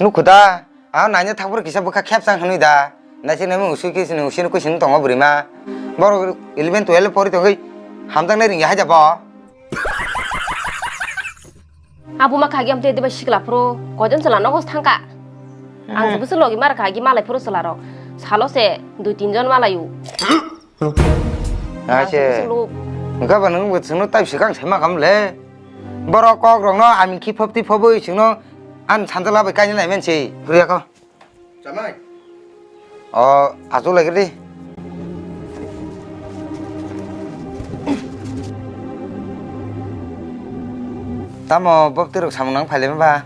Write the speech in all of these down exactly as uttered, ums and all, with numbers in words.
Nukho da, a naina thakphuru kisa bwkha khepsang hwnwi da. Naisik naimung usui khe sini usini koi sini tongo bwrwi ma. Borok eleven twelve pori tongwi hamjaknai ringya haida bo. Abo ma khagi amte diba sikla phuru koijon chwla nogo thangka. Ang se bwswk logi mar khagi malai phuru chwla rok. Salo se dui tin jon malayu. Aise. Ang se bwswk lok. Wngkha ba nwng bo chwngno tai swkang sai ma kam le. Borok kok rokno aming khi phop ti phobwi chwngno an sanjala bai kaina nai men se. Phuru ya kho. Chamai. O, achuk lai di. Tamo bopti rok samung nang phailai ba?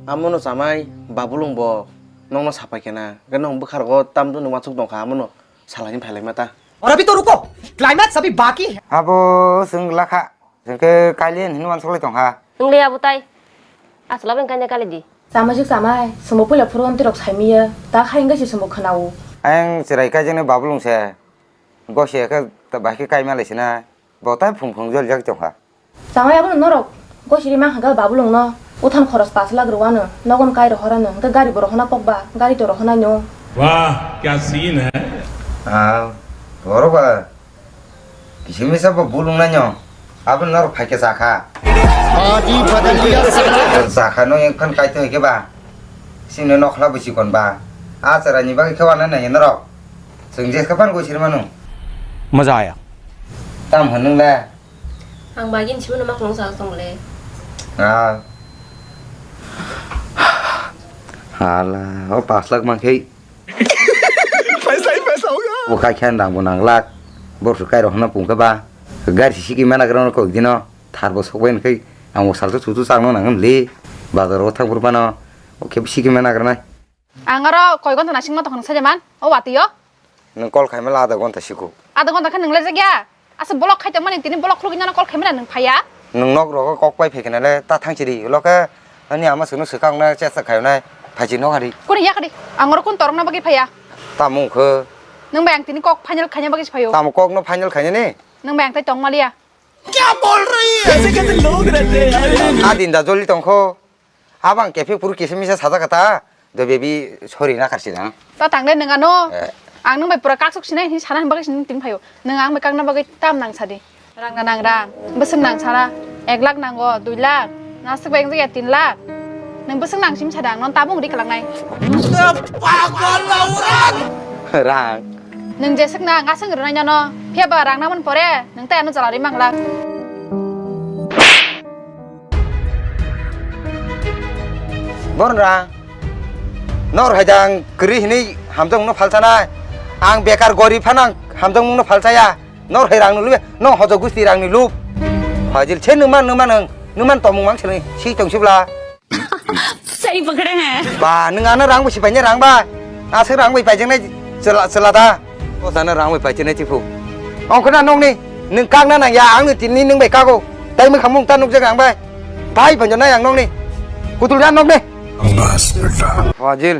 Amono chamai, babulung bo nongno sapai kena. Khe nong bwkha rogo tam dunu wansuk tongkha, amono salai phailai ma ta. Aur abhi to ruko, climax abhi baki hai. Abo swng lakha. Hwnkhe kalian hinwi uansuk lai tongkha. Wng le abo tai. Aswk labo wng kanya kali di. Chamai jwk chamai, chwngbo puila phuru amtwi rok saimiya, ta khai wngkhe se chwngbo khwnao. Ayang chwrai kaijaknai babulung se. Gosi khe ta bai khe kaima lai sinai. Bo tai phung phung jolijak tongkha. Chamai abono norok gosi ri mankha gal babulung no. Uthan khoros pash lakh rwano, nogon kai rohorano, hwnkhe gari bo rohona kokba, gari to rohonai no. Wah, kya scene hai. Ah, borok ba. Kisa misa bo bulung nai no. Abo norok phai khe cha kha. Body badal liya sir. Cha kha no ekphan kaito hai khe ba. Sini nokhla bo chikon ba. A chwrai ni bagwi khe wana nai norok. Chwng je khe phan goi sir manu. Maza aya. Tam hwn nung le. Ang bagin sibano mak nung sa tong le. Ah. Hala, o pash lakh man khe. Paisa hi paisa hoga. Bo khai khe rang bo nang lak. Bor su kai rok hwnna pung khe ba. Gari si siki mana gra no kok dino. Thar bo sok bai hwn khe ang bo sal su su chang no nang li. Bazar o thang phuru phano. O khe siki mana gra nai. Ang aro koi gonta nasing ma tong sajak man. O watwi o. Nwng call khaima la adha gonta siko. Adha gonta khe nwng le jak ya. Asa block khai tongmani tini block khulugwi nano call khaimani nwng phaiya? Nwng nok rogo kok pai phaikhe nale ta thangchiri ulo khe ani ama sunu swkang na chesa khainai phaiji nok hari. Kuni yakari ang oro kun torokna bagwi phaiya. Tamo wngkhe? Nwng bai ang tini kok final khaina bagwi se phaio. Tamo kok no final khainani? Nwng bai ang tai tongmaliya. Kya bol rahi hai? Aise kaise log rehte hain yaar? A din da joli tongkho. Abang kephe puru kisa misa sajak kha ta, do baby sorry na kharsi dang. Ta tang de nwng ano. Eh. Ang nwng bai pura kaksuk sinai hin sana hin bagwi sin tin phaio. Nwng ang bai kakna bagwi tam nang sadi. Rang na nang rang. Bwswk nang sara. Ek lakh nango, dui lakh. Naswk bai wngjakya tin lakh. Nwng bwswk nang sim sadang, non tabung ri kwlangnai. Rang. Nwng jeswk nang aswk rwnai nono. Phiya ba rang namon pore, nwng tai ano jala ri manglak. Bornra, nor hai dang kwrwi hinwi hamjakmungno phalsanai. Ang bekar gorib phano ang hamjakmungno phalsaya. Nor hai rangni lube, nong hojo gusti rangni lub. Hajil se numan, numan ang, numan tomung mang sini si tong sibla. Sahi pakde hain. Ba, nwng ano rang bo sipaini rang ba. Aswk rang bai paijaknai chwla, chwla da. O sana rang bai paijaknai tipu. Ongkhorna nokni, nwng kakna nang ya, ang ni tinni nwng bai kago. Tai mwkhang mung ta nukjak ang bai. Bai banjo nai ang nokni. Kutul da nokni. Bas beta. Hajil.